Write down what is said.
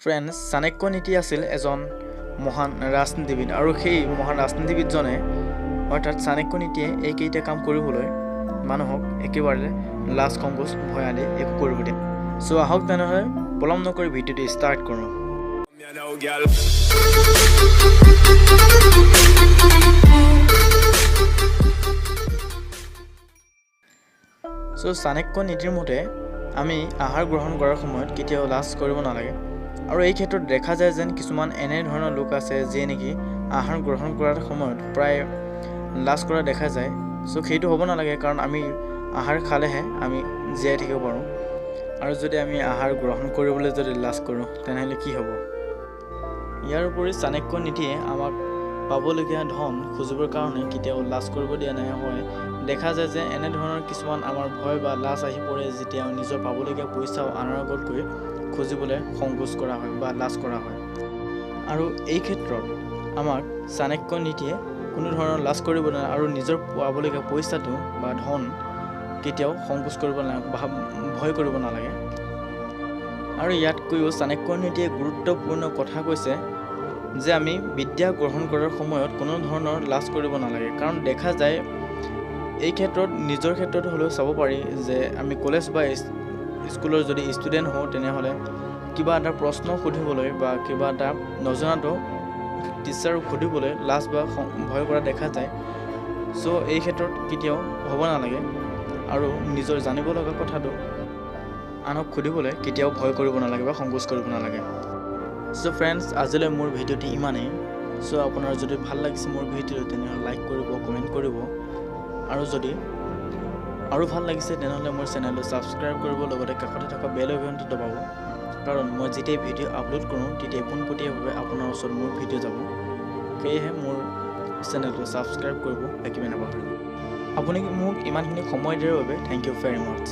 Friends, Chanakya নীতি আছিল এজন মহান ৰাজনীতিবিদ আৰু সেই মহান ৰাজনীতিবিদজনে, অৰ্থাৎ চাণক্য নীতিয়ে এইকেইটা কাম কৰিবলৈ মানুহক একেবাৰে লাজ, সংকোচ, ভয় আদি একো কৰিব দিয়ে। চ' আহক তেনেহ'লে পলম নকৰি ভিডিঅ'টো ষ্টাৰ্ট কৰোঁ। You know, girl. চ' চাণক্য নীতিৰ মতে আমি আহাৰ গ্ৰহণ কৰাৰ সময়ত কেতিয়াও লাজ কৰিব নালাগে। আৰু এই ক্ষেত্ৰত দেখা যায় যেন কিছুমান এনেধৰণৰ লোক আছে, যিয়ে নেকি আহাৰ গ্ৰহণ কৰাৰ সময়ত প্ৰায় লাজ কৰা দেখা যায়। চ' সেইটো হ'ব নালাগে, কাৰণ আমি আহাৰ খালেহে আমি জীয়াই থাকিব পাৰোঁ। আৰু যদি আমি আহাৰ গ্ৰহণ কৰিবলৈ যদি লাজ কৰোঁ, তেনেহ'লে কি হ'ব? ইয়াৰ উপৰি চাণক্য নীতিয়ে আমাক পাবলগীয়া ধন খুজিবৰ কাৰণে কেতিয়াও লাজ কৰিব দিয়া নাই। হয়, দেখা যায় যে এনেধৰণৰ কিছুমান আমাৰ ভয় বা লাজ আহি পৰে, যেতিয়া নিজৰ পাবলগীয়া পইচাও আনৰ আগত গৈ খুজিবলৈ সংকোচ কৰা হয় বা লাজ কৰা হয়। আৰু এই ক্ষেত্ৰত আমাক চাণক্য নীতিয়ে কোনো ধৰণৰ লাজ কৰিব নালাগে আৰু নিজৰ পাবলগীয়া পইচাটো বা ধন কেতিয়াও সংকোচ কৰিব নালাগে বা ভয় কৰিব নালাগে। আৰু ইয়াতকৈও চাণক্য নীতিয়ে গুৰুত্বপূৰ্ণ কথা কৈছে যে আমি বিদ্যা গ্ৰহণ কৰাৰ সময়ত কোনো ধৰণৰ লাজ কৰিব নালাগে। কাৰণ দেখা যায়, এই ক্ষেত্ৰত নিজৰ ক্ষেত্ৰত হ'লেও চাব পাৰি যে আমি কলেজ বা স্কুলৰ যদি ষ্টুডেণ্ট হওঁ, তেনেহ'লে কিবা এটা প্ৰশ্ন সুধিবলৈ বা কিবা এটা নজনাটো টিচাৰক সুধিবলৈ লাজ বা ভয় কৰা দেখা যায়। চ' এই ক্ষেত্ৰত কেতিয়াও হ'ব নালাগে আৰু নিজৰ জানিব লগা কথাটো আনক সুধিবলৈ কেতিয়াও ভয় কৰিব নালাগে বা সংকোচ কৰিব নালাগে। চ' ফ্ৰেণ্ডছ, আজিলৈ মোৰ ভিডিঅ'টি ইমানেই। চ' আপোনাৰ যদি ভাল লাগিছে মোৰ ভিডিঅ'টো, তেনেহ'লে লাইক কৰিব, কমেণ্ট কৰিব আৰু যদি আৰু ভাল লাগিছে, তেনেহ'লে মোৰ চেনেলটো ছাবস্ক্ৰাইব কৰিব, লগতে কাষতে থকা বেল আইকনটো দবাব। কাৰণ মই যেতিয়াই ভিডিঅ' আপলোড কৰোঁ, তেতিয়াই পোনপটীয়াভাৱে আপোনাৰ ওচৰত মোৰ ভিডিঅ' যাব। সেয়েহে মোৰ চেনেলটো ছাবস্ক্ৰাইব কৰিব একেবাৰে নাপাহৰিব। আপুনি মোক ইমানখিনি সময় দিয়াৰ বাবে thank you very much.